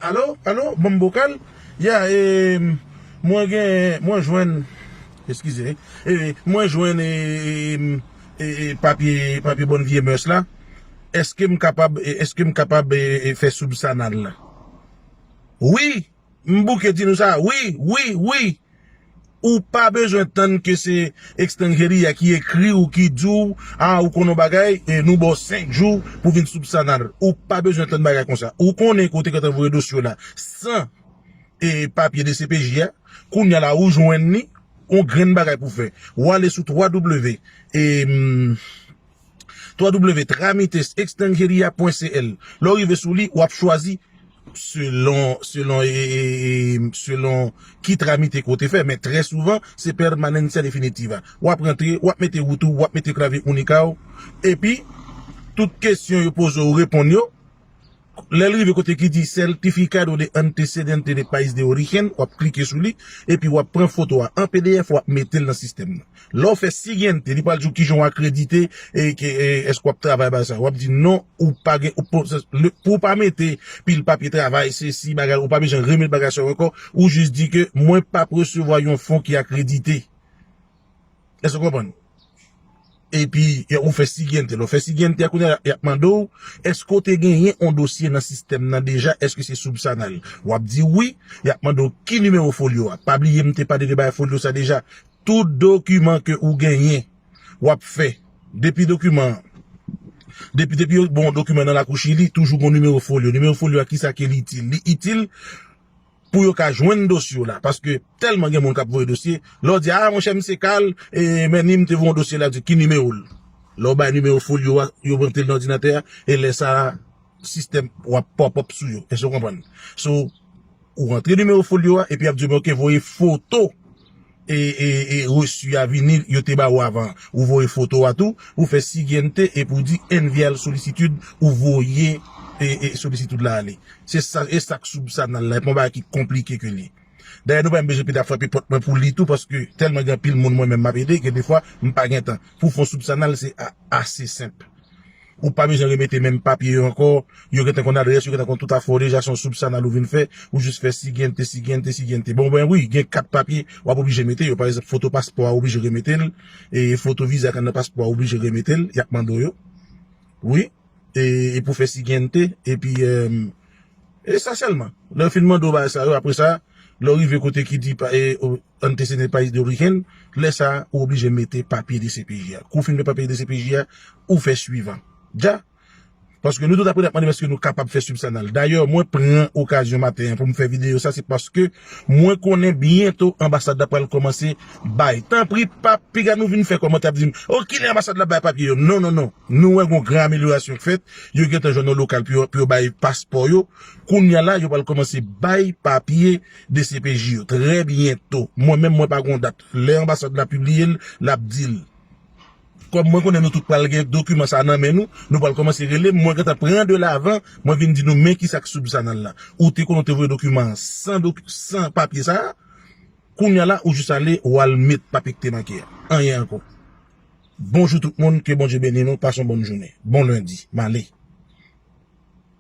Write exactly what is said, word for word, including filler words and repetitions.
Alo, alo, ban m bokal. Ya, e, mwen gen, mwen jwenn, eskize, e, mwen jwenn, e, e, e, e, papye, papye Bòn Vye Mès la. Èske m kapab, e, èske m kapab, e, e, fè soubsanal la? Wi, m bouke di nou sa. Wi, wi, wi. Ou pa bezwen tann ke se Extranjeria ki ekri w, ki di w, a, ou konn yon bagay, e nou ba w senk jou pou vin soubsanal. Ou pa bezwen tann bagay konsa. Ou konnen ke w te gentan voye dosye w la san, e, papye D C P J a. Kounye a la, ou jwenn li, yon grenn bagay pou fè. Ou ale sou twa W, e, mm, twa W tramites extranjeria pwen C L. Lè w rive sou li, w ap chwazi selon, selon, e, e, e, selon ki tramite ke w te fè. Men trè souvan, se permanencia definitiva. W ap rantre, w ap mete wout ou, w ap mete clave única w. Epi, tout kesyon yo poze w, ou reponn yo. Lè l rive kote ki di certificado de antecedente de país de origen, w ap klike sou li, epi w ap pran foto a an P D F, w ap mete l nan sistèm nan. Lè w fè siguiente, li pral di w kijan w akredite, e ke, e, èske w ap travay bagay sa. W ap di non, ou pa gen, ou, pou, le, pou w pa mete pil papye travay, sesi, bagay, ou pa bezwen remèt bagay sa yo ankò, ou jis di ke mwen p ap resevwa yon fon ki akredite. Èske w konprann? Epi, e, ou fè siguiente. Lè w fè siguiente a, kounye a, y ap mande w, èske w te genyen yon dosye nan sistèm nan deja? Èske se soubsanal? W ap di wi. Y ap mande w ki nimewo folyo a. Pa bliye, m te pale de bagay folyo sa deja. Tout dokiman ke ou genyen, w ap fè. Depi dokiman, depi, depi yo ba w yon dokiman nan lakou Chili, toujou gon nimewo folyo. Nimewo folyo a, kisa ke li itil? Li itil pou yo ka jwenn dosye w la. Paske tèlman gen moun k ap voye dosye, lè w di, a, monchè, m se Carl, e, men ni m te voye yon dosye la, di, ki nimewo l? Lè w bay nimewo folyo a, yo rantre l nan òdinatè a, e lè sa a, sistèm w ap pop up sou yo. Èske w konprann? So, ou rantre nimewo folyo a, epi y ap di w, men, ok, voye foto e, e, e resi a vini, yo te ba ou avan. Ou voye foto a tou, ou fè siguiente, epi w di enviar solicitud, ou voye, e, e, solicitud la ale. Se sa, e sa k soubsanal la, e pa yon bagay ki konplike ke li. Dayè, nou pa menm bezwen pita frape pòt mwen pou li tou, paske tèlman gen anpil moun mwen menm m ap ede, gen defwa, m pa gen tan. Pou fè yon soubsanal, se a-, ase senp. Ou pa bezwen remete menm papye yo ankò. Yo gentan konn adrès, yo gentan konn tout afè w deja, se yon soubsanal ou vin fè, ou jis fè siguiente, siguiente, siguiente. Bon, ben wi, gen kat papye, w ap oblije mete yo. Pa egzanp, foto paspò a, w oblije remete l. E foto viza k anndan paspò a, w oblije remete l. Y ap mande w yo. Wi. E, e pou fè siguiente, epi, e, e sa sèlman. Lè yo fin mande w bagay sa yo, apre sa, lè w rive kote ki di pa, e, o, antecedente de país de origen, lè sa a, ou oblije mete papye D C P J a. Kou w fin met papye D C P J a, ou fè swivan. Dja. Paske nou tout apre n ap mande m èske nou kapab fè soubsanal. Dayè, mwen pran okazyon maten an pou m fè videyo sa, se paske mwen konnen byento anbasad la pral kòmanse bay. Tanpri, pa piga nou vin fè kòmantè ap di m, o, kilè anbasad la bay papye yo? Non, non, non. Nou wè gon gran amelyorasyon k fèt. Yo gentan jwenn yon lokal pou yo, pou yo bay paspò yo. Kounye a la, yo pral kòmanse bay papye D C P J yo. Trè byento. Mwen menm, mwen pa gon dat. Lè anbasad la pibliye l, l ap di l. Kòm mwen konnen nou tout pral gen dokiman sa nan men nou, nou pral kòmanse rele m, mwen gentan pran de lavan, mwen vin di nou men kisa k soubsanal la. Ou te konnen w te voye dokiman an san doki-, san papye sa a, kounye a la, ou jis ale, ou al met papye k te manke a. Anyen ankò. Bonjou tout moun, ke Bondye beni nou, pase yon bòn jounen. Bon lendi, m ale.